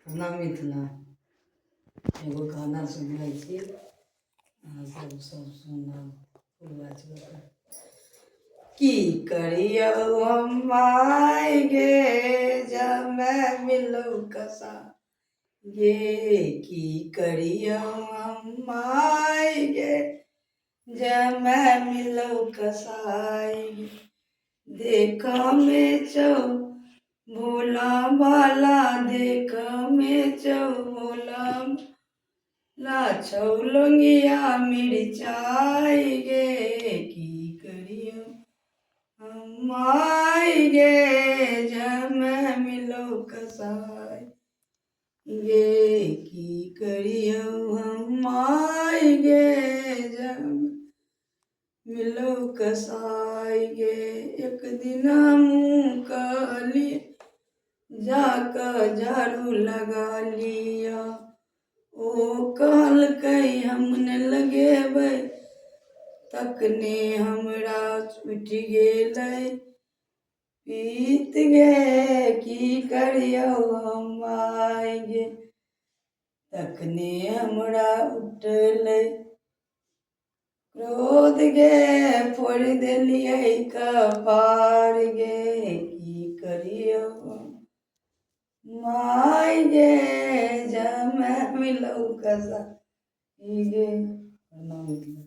प्रणाम मिथिला। एगो गाना सुनबै छी, अहाँ सब सब सुनब। फुलवा चौक की करियौ हम माय गे, जमे मिलौ कसा गे। की करियौ हम माय गे, जमे मिलौ कसाई गे। देखऽ मे छौ भोला भाला, देखऽ मे छौ भोला ला, छौ लोंगिया मिरचाइ गे। की करियौ हम माय गे, जमे मिलौ कसाई गे। की करियौ हम माय गे, जमे मिलौ कसाई गे। एक दिन हमहूँ कहली, जा कऽ झाड़ू लगा लिअ। ओ कहलकै हम ने लगेबै। तखने हमरा उठि गेलै पीत गे। की करियौ हम माय गे, तखने हमरा उठलै क्रोध गे। फोड़ि देलियै कपार गे। की करियौ माय गे, जमे मिलौ कसाई गे। प्रणाम मिथिला।